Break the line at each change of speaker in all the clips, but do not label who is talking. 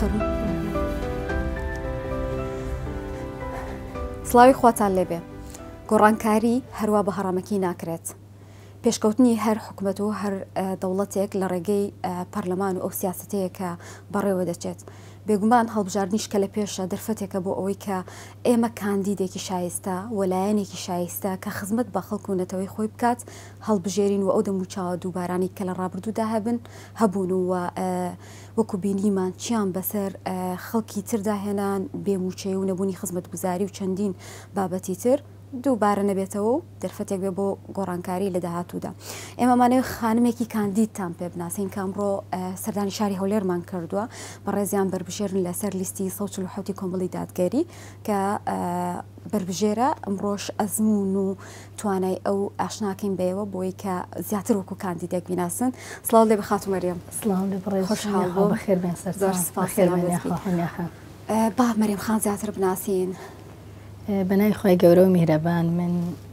فەرموو. سڵاوی خواتان لێبێ. گۆڕانکاری هەروا بە هەڕەمەکی ناکرێت. پێشکەوتنی هەر حکومەت و هەر دەوڵەتێک لە ڕێگەی پەرلەمان و ئەو سیاسەتەیە کە بەڕێوە دەچێت. بێگومان هەڵبژاردنیش کە لە پێشە دەرفەتێکە بۆ ئەوەی کە ئێمە کاندیدێکی شایستە و لایەنێکی شایستە کە خزمەت بە خەڵک و نەتەوەی خۆی بکات هەڵبژێرین و ئەو دەموچاوە دووبارانەی کە لە ڕابردوودا هەبن هەبوون و وەکو بینیمان چیان بەسەر خەڵکی تردا هێنان، بێ مووچەی و نەبوونی خزمەتگوزاری و چەندین بابەتی تر دووبارە نەبێتەوە و دەرفەتێک بێ بۆ گۆڕانکاری لە داهاتوودا. ئێمە مانەوێت خانمێکی کاندیدتان پێ بناسین کە ئەمڕۆ سەردانی شاری هەولێرمان کردووە، بەڕێزیان بەربژێرن لەسەر لیستی 147 کۆمەڵی دادگەری کە بەربژێرە، ئەمڕۆش ئەزموون و توانای ئەو ئاشناکەین بەیەوە بۆی کە زیاتر وەکو کاندیدێک بیناسن. سڵاو لێ بێ خاتوو مەریەم.
سڵاو لە بەڕێز
خۆشحاڵ بووم.
بەخێر بێن سەر
زۆر سپاس.
بەخێر بێن یاخوا هۆنیا خان.
با مەریەم خان زیاتر بناسین.
بە ناوی خوای گەورە و میهرەبان من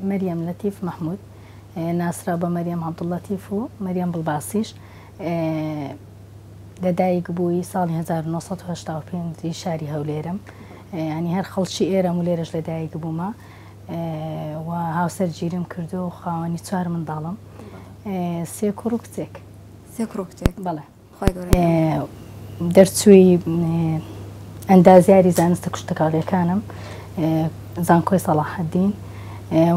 مەریەم لەتیف مەحمود ناسراو بە مەریەم عەبدوڵلەتیف و مەریەم بڵباسیش لە دایک بووی ساڵی 1985 ی شاری هەولێرم ینی هەر خەڵکی ئێرەم و لێرەش لە دایک بوومە و هاوسەرگیریم کردووە و خاوەنی چوار منداڵم سێ کوڕ و کچێک.
سێ کوڕ و کچێک.
بەڵێ.
خوای گەورە.
دەرچووی ئەندازیاری زانستە کشتوکاڵیەکانم زانکۆی سەڵاحەدین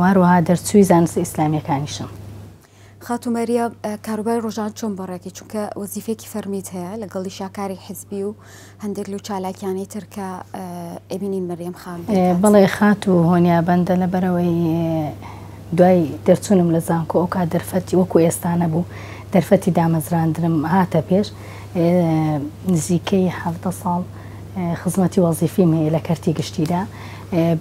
و هەروەها دەرچووی زانستە ئیسلامیەکانیشم.
خاتوو مەریا کاروباری ڕۆژانە چۆن بەڕێکی چونکە وەزیفەیەکی فەرمیت هەیە لەگەڵیشا کاری حزبی و هەندێک لەو چالاکیانەی تر کە ئەبینین مەریەم خان دەیکات.
بەڵێ خاتوو هۆنیا بەندە لەبەرئەوەی دوای دەرچوونم لە زانکۆ ئەوکات دەرفەتی وەکو ئێستا نەبوو دەرفەتی دامەزراندنم هاتە پێش نزیکەی 17 ساڵ خزمەتی وەزیفیم هەیە لە کەرتی گشتیدا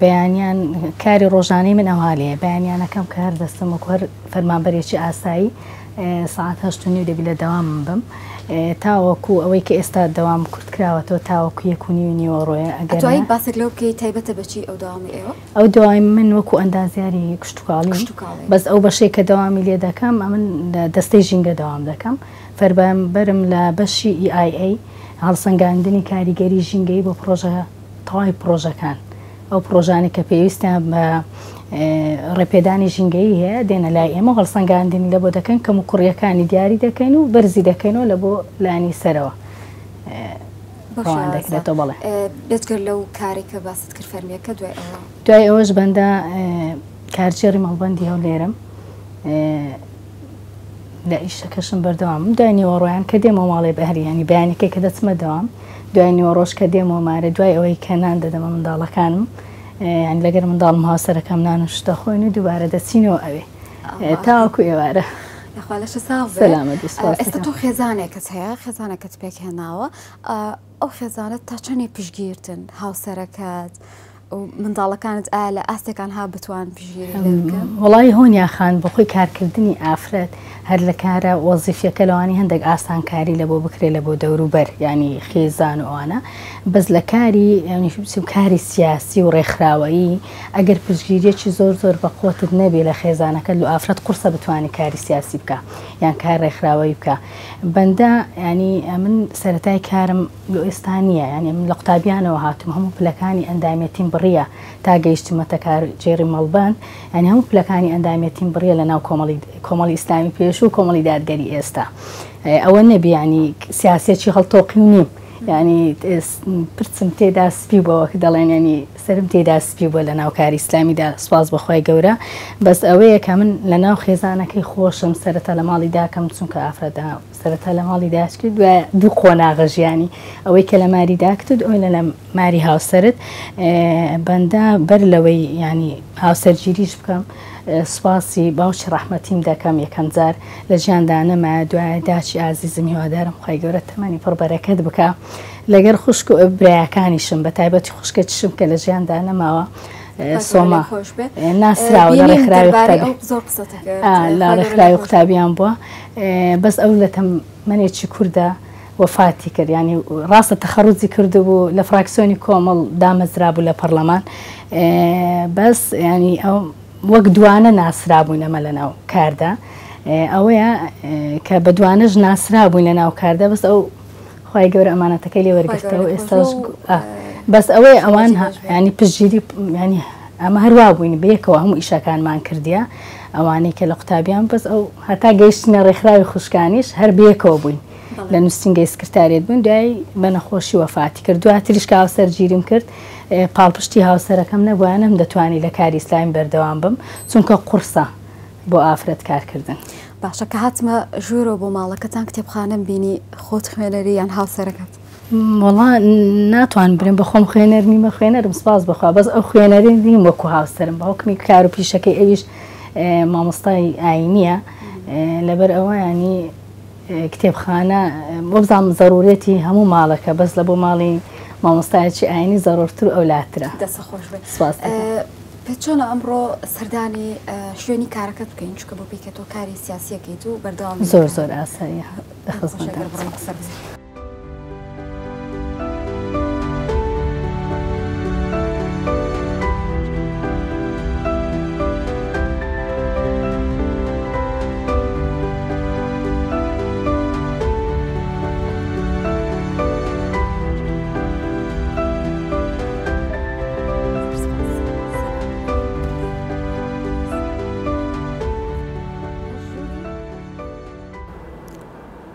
بەیانیان کاری ڕۆژانەی من ئەوها لێیە بەیانیانەکەم کە هەر دەستم وەکو هەر فەرمانبەرێکی ئاسایی سەعات هەشت و نیو دەبی لە دەوامم بم تاوەکو ئەوەی کە ئێستا دەوام کورت کراوەتەوە تاوەکو یەک و نیوی نیوەڕۆیە ئەگەر
ئەتوانی باسێک لەوە بکەی تایبەتە بە چی ئەو دەوامی ئێوە؟
ئەو دەوامی من وەکو ئەندازیاری کشتوکاڵیم
کشتوکاڵی.
بەس ئەو بەشەی کە دەوامی لێ دەکەم ئەمن لە دەستەی ژینگە دەوام دەکەم فەرمانبەرم لە بەشی EIA هەڵسەنگاندنی کاریگەری ژینگەیی بۆ پڕۆژە تەواوی پڕۆژەکان، ئەو پڕۆژانەی کە پێویستیان بە ڕێپێدانی ژینگەیی هەیە دێنە لای ئێمە و هەڵسەنگاندنی لە بۆ دەکەن، کەموکوڕییەکانی دیاری دەکەین و بەرزی دەکەینەوە لە بۆ لایەنی سەرەوە ڕەوان دەکرێتەوە. بەڵێ.
بێجگە لەو کارەی کە باست کرد فەرمییەکە دوای ئەوە؟
دوای ئەوەش بەندە کارگێڕی مەڵبەندی هەولێرم. لە ئیشەکەشم بەردەوامم دوای نیوەڕۆیان کە دێمەوە ماڵێ بەهری یانی بەیانەکەی کە دەچمە دەوام دوای نیوەڕۆش کە دێمەوە مارێ دوای ئەوەی کە نان دەدەمە منداڵەکانم یانی لەگەر منداڵم هاوسەرەکەم نان و شت دەخۆین و دووبارە دەچینەوە ئەوێ تاوەکو ئێوارە.
یاخوا لەشت ساغ بێ.
سەلامەت بی سوپاس
ئێستا تۆ خێزانێکت هەیە خێزانەکەت پێکهێناوە ئەو خێزانەت تا چەندێ پشتگیرتن هاوسەرەکەت و منداڵەکانت ئایا لە ئاستێکان ها بتوان پشتگیری لێ بکەن؟
وەڵایی هۆنیا خان بەخۆی کارکردنی ئافرەت هەر لە کارە وەزیفیەکە لەوانی هەندێک ئاسانکاری لە بۆ بکرێ لە بۆ دەوروبەر یانی خێزان و ئەوانە بەس لە کاری یانی بچم کاری سیاسی و ڕێکخراوەیی ئەگەر پشتگیریەکی زۆر زۆر بە قوەتت نەبێ لە خێزانەکەت لۆ ئافرەت قورسە بتوانی کاری سیاسی بکا یان کار ڕێکخراوەیی بکا بەندە یانی ئەمن سەرەتای کارم لۆ ئێستا نییە یانی من لە قوتابیانەوە هاتووم هەموو پلەکانی ئەندامێتیم بڕیە تا گەیشتمەتە کارگێڕی مەڵبەند یانی هەموو پلەکانی ئەندامێتیم بڕیە لە ناو کۆمەڵی کۆمەڵی ئیسلامی پێشوو و کۆمەڵی دادگەری ئێستا ئەوە نەبی یانی سیاسیەکی هەڵتۆقیو نیم یانی پرچم تێدا سپی بووە وەک دەڵێن یانی سەرم تێدا سپی بووە لە ناو کاری ئیسلامیدا سوپاس بۆ خوای گەورە بەس ئەوەیە کە من لە ناو خێزانەکەی خۆشم سەرەتا لە ماڵی داکەم چونکە ئافرەتە سەرەتا لە ماڵی داچکرد دوای دوو قۆناغە ژیانی ئەوەی کە لە ماری داکتت ئەوی لە لە ماری هاوسەرت بەندە بەر لەوەی ینی هاوسەرگیریش بکەم سوپاسی باوکی ڕەحمەتیم دەکەم یەکەم جار لە ژیاندا نەمایە دوای داچی ئازیزم هیوادارم خوای گەورە تەمەنی پڕ بەرەکەت بکا لەگەر خوشک و برایەکانیشم بە تایبەتی خوشکێکیشم کە لە ژیاندا نەماوە سۆما ناسراوە لە ڕێکخراوی قوتابی لە ڕێکخراوی قوتابیان بووە بەس ئەو لە تەمەنێکی کوردە وەفاتی کرد ینی ڕاستە تەخەڕوجی کردبوو لە فراکسیۆنی کۆمەڵ دامەزرابوو لە پەرلەمان بەس ینی ئەو وەک دوانە ناسرابووین ئەمە لەناو کاردا ئەوەیە کە بە دوانەش ناسرابووین لەناو کاردا بەس ئەو. خوای گەورە ئەمانەتەکەی لێ وەرگرتەوە ئێستاش بەس ئەوەی ئەوان ینی پشتگیری ینی ئەمە هەروا بووین بەیەکەوە هەموو ئیشەکانمان کردیە ئەوانەی کە لە قوتابیان بەس ئەو هەتا گەیشتنە ڕێکخراوی خوشکانیش هەر بەیەکەوە بووین لە نووسینگەی سکرتاریەت بووین دوای بە نەخۆشی وەفاتی کرد دواتریش کە هاوسەرگیریم کرد پاڵپشتی هاوسەرەکەم نەبووە نەمدەتوانی لە کاری ئیسلامی بەردەوام بم چونکە قوڕسە بۆ ئافرەت کارکردن.
باشە کە هاتمە ژوورەوە بۆ ماڵەکەتان کتێبخانەم بینی خۆت خوێنەری یان هاوسەرەکەت؟
وەڵا ناتوانم برێم بە خۆم خوێنەر نیمە خوێنەرم سپاس بەخوا بەس ئەو خوێنەری نیم وەکو هاوسەرم بە حوکمی کار و پیشەکەی ئەویش مامۆستای ئاینیە لەبەر ئەوە ینی کتێبخانە وەبزانم زەرورەتی هەموو ماڵەکە بەس لە بۆ ماڵی مامۆستایەکی ئاینی زەرورتر و ئەولاترە.
دەست خۆش بێت. سپاس. پێت چۆنە ئەمڕۆ سەردانی شوێنی کارەکەت بکەین چونکە بۆ پێی کە تۆ کاری سیاسیەکەیت و بەردەوامی
زۆر زۆر ئاساییە لە خزمەتدام.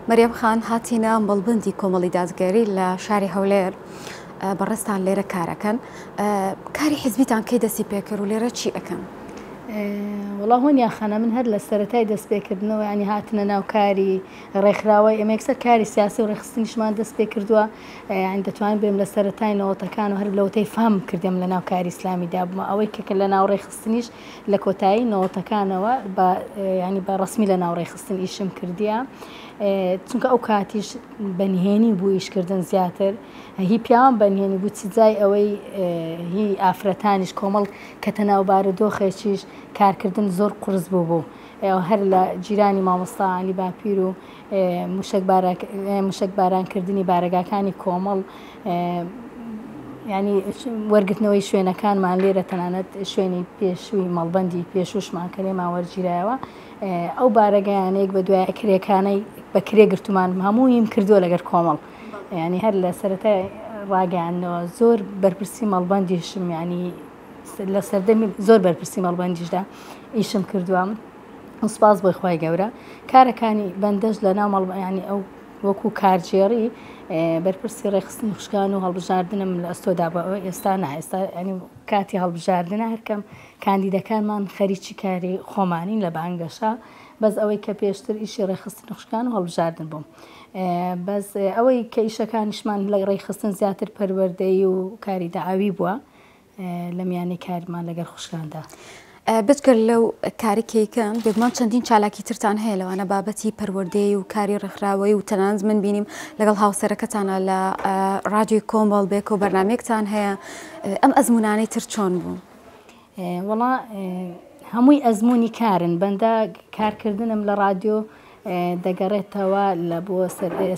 مەریەم خان هاتینە مەڵبندی کۆمەڵی دادگەری لە شاری هەولێر بەڕێزتان لێرە کارەکەن کاری حیزبیتان کەی دەستی پێکرد و لێرە چی ئەکەن؟
وەڵا هۆنیا خانە من هەر لە سەرەتای دەست پێکردنەوە ینی هاتنە ناو کاری ڕێکخراوەی ئێمە یەکسەر کاری سیاسی و ڕێکخستنیشمان دەست پێ کردووە یانی دەتوانم بێم لە سەرەتای نەوەتەکان و هەر لەوەتەی فام کردم لە ناو کاری ئیسلامیدا بوومە ئەوەی کە لە ناو ڕێکخستنیش لە کۆتایی نەوەتەکانەوە بە ینی بە ڕسمی لە ناو ڕێکخستن ئیشم کردیە چونکە ئەو کاتیش بە نهێنی بوو ئیشکردن زیاتر هی پیاوان بە نهێنی بوو چ جای ئەوەی هی ئافرەتانیش کۆمەڵ کەتە ناو بارودۆخێکیش کارکردن زۆر قورس بوو بوو هەر لە جیرانی مامۆستا عەلی باپیر و موشەک بارانکردنی بارەگاکانی کۆمەڵ ینی وەرگرتنەوەی شوێنەکانمان لێرە تەنانەت شوێنی پێشووی مەڵبەندی پێشوشمان کە لێمان وەرگیرایەوە ئەو بارەگایانەیەک بە دوای کرێکانەی بە کرێ گرتومان هەموویم کردووە لەگەر کۆمەڵ ینی هەر لە سەرەتای ڕاگەیاندنەوە زۆر بەرپرسی مەڵبەندیشم ینی لە سەردەمی زۆر بەرپرسی مەڵبەندیشدا ئیشم کردووە سپاس بۆی خوای گەورە کارەکانی بەندەش لە ناو مەڵبیانی ئەو وەکو کارگێڕی بەرپرسی ڕێکخستنی خوشکان و هەڵبژاردنم لە ئەستۆدا بە ئێستا نا ئێستا ینی کاتی هەڵبژاردنە هەرکەم کاندیدەکانمان خەریکی کاری خۆمانین لە بانگەشە بەس ئەوەی کە پێشتر ئیشی ڕێکخستنی خوشکان و هەڵبژاردن بووم بەس ئەوەی کە ئیشەکانیشمان لە ڕێکخستن زیاتر پەروەردەیی و کاری دەعاوی بووە لە میانەی کارمان لەگەل خوشکاندا.
بێجگە لەو کارەی کە ئەیکەن، بێگومان چەندین چالاکی ترتان هەیە لەوانە بابەتی پەروەردەیی و کاری ڕێکخراوەیی و تەنانەت من بینیم لەگەڵ هاوسەرەکەتانە لە ڕادیۆی کۆمەڵ بێکەوە بەرنامەیەکتان هەیە ئەم ئەزموونانەی تر چۆن بوو؟
وەڵا هەمووی ئەزموونی کارن بەندە کارکردنم لە ڕادیۆ دەگەڕێتەوە لە بۆ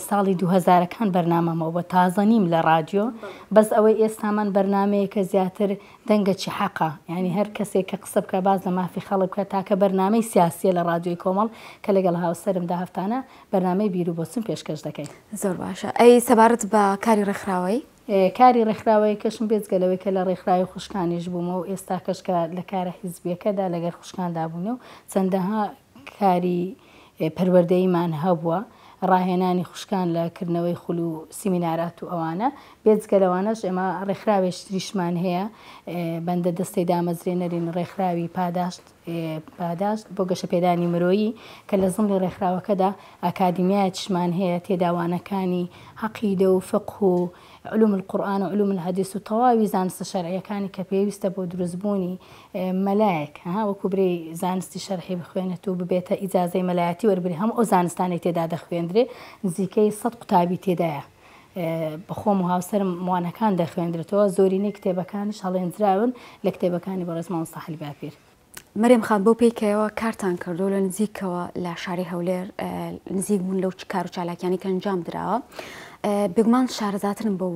ساڵی دوو هەزارەکان بەرنامەمەوە بە تازە نیم لە ڕادیۆ بەس ئەوەی ئێستامان بەرنامەیەکە زیاتر دەنگەکی حەقە یعنی هەر کەسێک کە قسە بکە باز لە مافی خەڵک بکە تاکە بەرنامەی سیاسیە لە ڕادیۆی کۆمەڵ کە لەگەڵ هاوسەرمدا هەفتانە بەرنامەی بیر و بۆچون پێشکەش دەکەین.
زۆر باشە ئەی سەبارەت بە کاری ڕێکخراوەیی؟
کاری ڕێکخراوەیەکەشم بێجگە لەوەی کە لە ڕێکخراوی خوشکانیش بوومە و ئێستاکەش کە لە کارە حیزبیەکەدا لەگەر خوشکاندا بووینە و چەندەها کاری پەروەردەییمان هەبووە، ڕاهێنانی خوشکان لە کردنەوەی خول و سیمینارات و ئەوانە، بێجگە لەوانەش ئێمە ڕێکخراوێکی تریشمان هەیە، بەندە دەستەی دامەزرێنەرین ڕێکخراوی پاداشت پاداشت بۆ گەشەپێدانی مرۆیی کە لە زمڵی ڕێکخراوەکەدا ئاکادیمیایەکیشمان هەیە تێدا وانەکانی عەقیدە و فقه و علوم القرآن و علوم الحدیث و تەواوی زانستە شەرعیەکانی کە پێویستە بۆ دروستبوونی مەلایەک ها وەکو برێی زانستی شەرعی بخوێنێت و ببێتە ئیجازەی مەلایەتی وەربگرێ هەموو ئەو زانستانەی تێدا دەخوێندرێ نزیکەی سەد قوتابی تێدایە بەخۆم و هاوسەرم وانەکان دەخوێندرێتەوە زۆرینەی کتێبەکانیش هەڵێنجراون لە کتێبەکانی بەڕێز مامۆستا حەلی باپیر.
مەریەم خان بەو پێی کەەوە کارتان کردو لە نزیکەوە لە شاری هەولێر نزیک بوون لەو کار و چالاکیانی کە ئەنجام دراوە بێگومان شارەزاترن بەو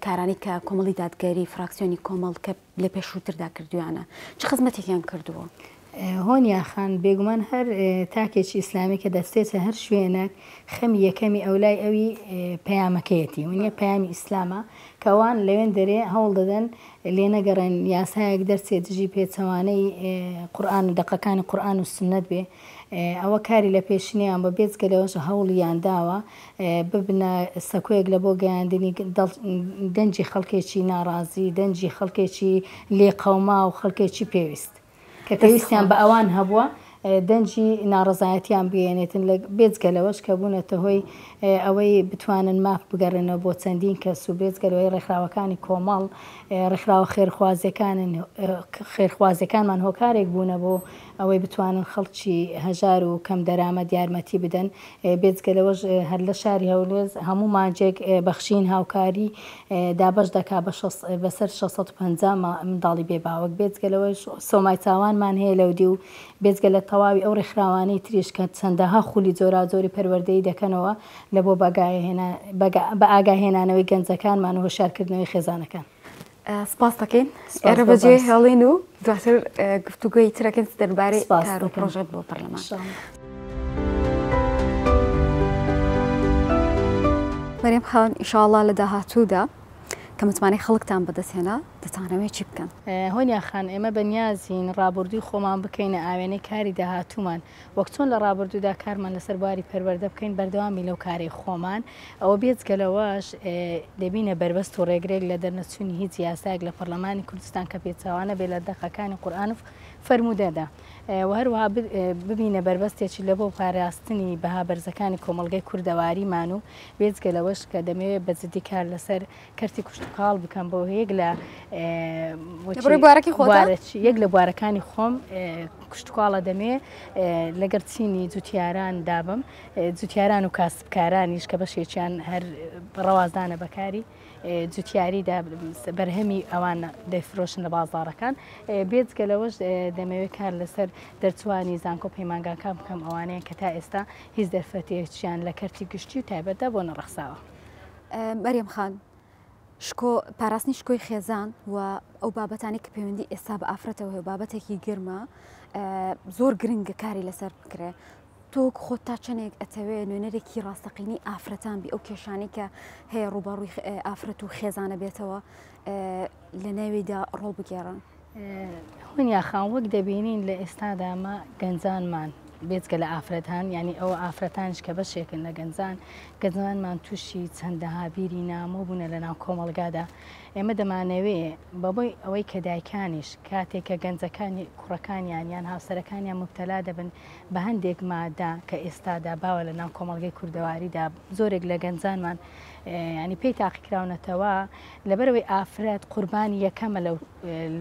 کارانی کە کۆمەڵی دادگەری فراکسیۆنی کۆمەڵ کە لە پێشووتردا کردویانە چ خزمەتێکیان کردووە؟
هۆنیا خان، بێگومان هەر تاکێکی ئیسلامی کە دەچێتە هەر شوێنەک خەمی یەکەمی ئەولای ئەوی پەیامەکەیەتی ونیە پەیامی ئیسلامە کە ئەوان لەوێن دەرێ هەوڵ دەدەن لێنەگەڕێن یاسایەک دەرچێ دژی پێچەوانەی قورئان و دەقەکانی قورئان و سوننەت بێ ئەوە کاری لە پێشینەیان بوە بێجگە لەوەش هەوڵیان داوە ببنە سەکۆیەک لە بۆ گەیاندنی دەنگی خەڵکێکی ناڕازی دەنگی خەڵکێکی لێقەوماو خەڵکێکی پێویست. کە پێویستیان بە ئەوان هەبووە دەنگی ناڕەزایەتیان بگەیەنێتن لە بێجگە لەوەش کە بوونەتە هۆی ئەوەی بتوانن ماف بگەڕێنەوە بۆ چەندین کەس و بێجگە لەوەی ڕێکخراوەکانی کۆمەڵ ڕێکخراوە خێرخوازیەکانن خێرخوازیەکانمان هۆکارێک بوونە بۆ ئەوەی بتوانن خەڵکی هەژار و کەم دەرامەت یارمەتی بدەن بێجگە لەوەش هەر لە شاری هەولێر هەموو مانگێک بەخشین هاوکاری دابەش دەکا بەسەر 650 منداڵی بێ باوک، بێجگە لەوەش سۆمای چاوانمان هەیە لەودیو و بێجگە لە تەواوی ئەو ڕێکخراوانەی تریش کە چەندەها خولی جۆراوجۆری پەروەردەیی دەکەنەوە لە بۆ بەئاگاهێنانەوەی گەنجەکانمان و هۆشیارکردنەوەی خێزانەکان.
سپاست دەکەین. ئێرە بەجێ هێڵین و دواتر گفتوگۆی ترەکەین دەربارەی کار و پرۆژەت بۆ پەرلەمان. مەریم خان ئیشاڵا لە داهاتوودا کە متمانەی خەڵکتان بەدەستهێنا دەتانەوێت چی بکەن؟
هۆنیا خان ئێمە بەنیازین ڕابردووی خۆمان بکەینە ئاوێنەی کاری داهاتوومان وەک چۆن لە ڕابردوودا کارمان لەسەر بواری پەروەردە بکەین بەردەوام بین لەو کارەی خۆمان، ئەوە بێجگە لەوەش دەبینە بەربەست و ڕێگرێک لە دەرنەچوونی هیچ یاسایەک لە پەڕلەمانی کوردستان کە پێچەوانە بێت لە دەقەکانی قورئان و فەرموودەدا و هەروەها ببینە بەربەستێکی لە بۆ پاراستنی بەها بەرزەکانی کۆمەڵگەی کوردەواریمان و بێجگە لەوەش کە دەمەوێت بە جدی کار لەسەر کەرتی کشتوکاڵ بکەم بۆ یەک لە یەک لە بوارەکانی خۆم کشتوکاڵە دەمێ لەگەڵ چینی جوتیاران دابم جوتیاران و کاسبکارانیش کە بەشێکیان هەر ڕەوازدانە بەکاری جوتیاریدا بەرهەمی ئەوان دەیفرۆشن لە بازاڕەکان بێجگە لەوەش دەمەوێت کار لەسەر دەرچوانی زانکۆ پەیمانگاکان بکەم ئەوانەیە کە تا ئێستا هیچ دەرفەتێکیان لە کەرتی گشتی و تایبەتدا بۆ نەڕەخساوە.
مەریەم خان، شکۆ، پاراستنی شکۆی خێزان و ئەو بابەتانەی کە پەیوەندی ئێستا بە ئافرەتەوە هەیە بابەتێکی گرمە زۆر گرنگە کاری لەسەر بکرێ. تۆ خۆت تا چەندێک ئەتەوێ نوێنەرێکی ڕاستەقینەی ئافرەتان بی ئەو کێشانەی کە هەیە ڕووبەڕووی ئافرەت و خێزانە بێتەوە لە نێویدا ڕۆڵ بگێڕن؟
هۆنیا خان وەک دەبینین لە ئێستادا مە گەنجانمان بێجگە لە ئافرەتان یانی ئەوە ئافرەتانیش کە بەشێکن لە گەنجان گەنجانمان تووشی چەندەها بیری نامۆ بوونە لە ناو کۆمەڵگادا ئێمە دەمانەوێ بەبۆی ئەوەی کە دایکانیش کاتێک کە گەنجەکانی کوڕەکانیان یان هاوسەرەکانیان مبتەلا دەبن بە هەندێک مادە کە ئێستادا باوە لە ناو کۆمەڵگەی کوردەواریدا زۆرێک لە گەنجانمان ینی پێی تاقیکراونەتەوە لەبەرئەوەی ئافرەت قوربانی یەکەمە لەو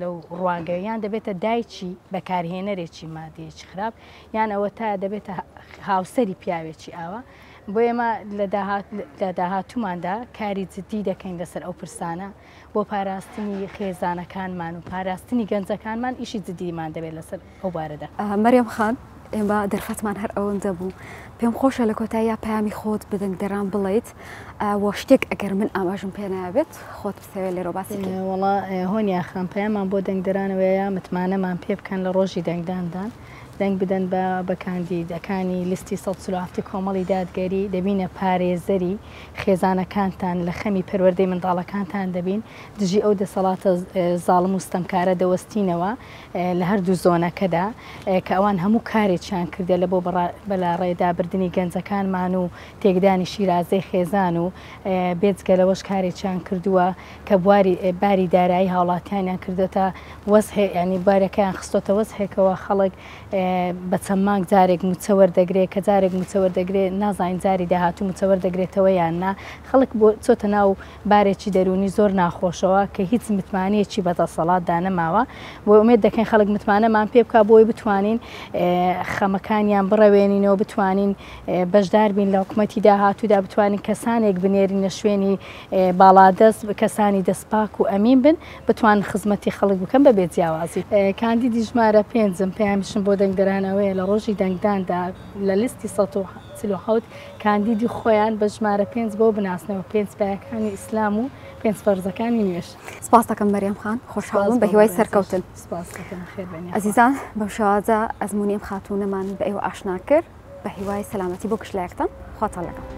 لەو ڕوانگەیە یان دەبێتە دایکی بەکارهێنەرێکی مادەیەکی خراپ یان ئەوەتا دەبێتە هاوسەری پیاوێکی ئاوا بۆ ئێمە لە داهات لە داهاتووماندا کاری جدی دەکەین لەسەر ئەو پرسانە بۆ پاراستنی خێزانەکانمان و پاراستنی گەنجەکانمان ئیشی جدیمان دەبێت لەسەر ئەو بارەدا.
مەریەم خان، ئێمە دەرفەتمان هەر ئەوەندە بوو. پێم خۆشە لە کۆتاییا پەیامی خۆت بە دەنگدەران بڵێیت و شتێک ئەگەر من ئاماژم پێ نایابێت خۆت بتەوێت لێرەوە باسی کەی.
وەڵا هۆنیا خان پەیامان بۆ دەنگدەران ئەوەیە متمانەمان پێ بکەن لە ڕۆژی دەنگداندا دەنگ بدەن بە بە کاندیدەکانی لیستی 147 کۆمەڵی دادگەری دەبینە پارێزەری خێزانەکانتان لە خەمی پەروەردەی منداڵەکانتان دەبین دژی ئەو دەسەڵاتە زاڵم و ستەمکارە دەوەستینەوە لە هەردوو زۆنەکەدا کە ئەوان هەموو کارێکیان کردە لە بۆ بەلاڕێدابردنی گەنجەکانمان و تێکدانی شیرازەی خێزان و بێجگە لەوەش کارێکیان کردووە کە بواری باری دارایی هاوڵاتیانیان کردۆتە وەزعێ یانی بارەکەیان خستۆتە وەزعێکەوە خەڵک بە چەند مانگ جارێک مووچە وەردەگرێ کە جارێک مووچە وەردەگرێ نازانین جاری داهاتوو مووچە وەردەگرێتەوە یان نا خەڵک بۆ چۆتە ناو بارێکی دەروونی زۆر ناخۆشەوە کە هیچ متمانەیەکی بە دەسەڵاتدا نەماوە بۆیە ئومێد دەکەین خەڵک متمانەمان پێ بکا بۆی بتوانین خەمەکانیان بڕەوێنینەوە بتوانین بەشدار بین لە حکومەتی داهاتوودا بتوانین کەسانێک بنێرینە شوێنی باڵادەست کەسانی دەستپاک و ئەمین بن بتوانن خزمەتی خەڵک بکەن بەبێ جیاوازی. کاندیدی ژمارە پێنجم، پەیامیشم بۆ دەنگدەران. دەنگدەران ئەوەیە لە ڕۆژی دەنگداندا لە لیستی 147 کاندیدی خۆیان بە ژمارە پێنج بۆ بناسنەوە، پێنج پایەکانی ئیسلام و پێنج فەرزەکانی نوێژ.
سپاست دەکەم مەریەم خان، خۆشحاڵ بووم، بە هیوای سەرکەوتن.
سپاست دەکەم، خێر بێن یاخوا.
ئەزیزان بەم شێوازە ئەزموونی ئەم خاتوونەمان بە ئێوە ئاشنا کرد، بە هیوای سەلامەتی بۆ گشت لایەکتان، خواتان لەگەڵ.